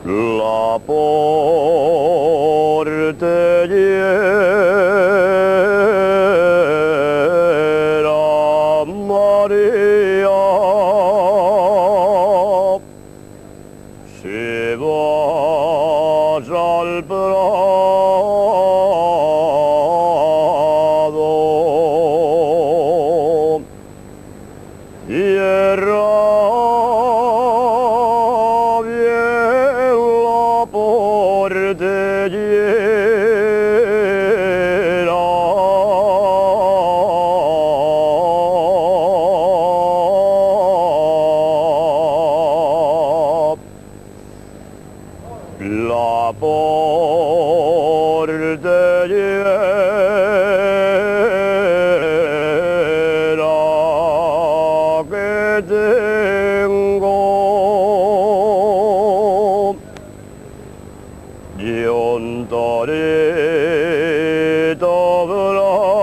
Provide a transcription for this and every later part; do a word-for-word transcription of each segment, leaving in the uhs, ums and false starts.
La porteyera María, si vas al prado, yerra bien la porteyera. La porteyera que tengo, ye un torito bravo.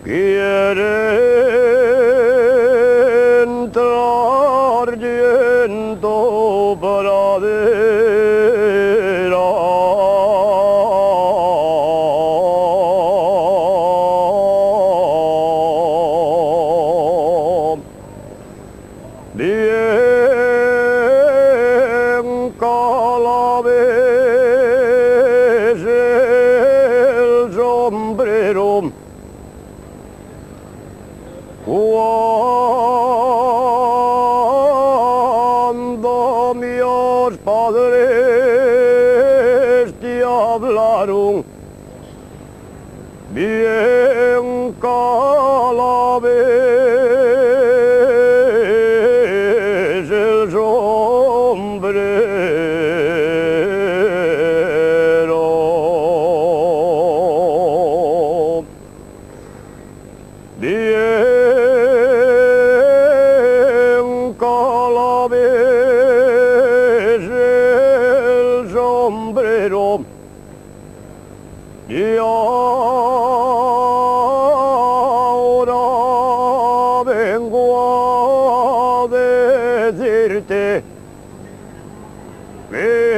Quiere entrar en tu pradera. Bien calabés el sombrero, cuando mis padres te hablaron. Bien calabés el sombrero. Bien calabés el sombrero. Y ahora vengo a decirte que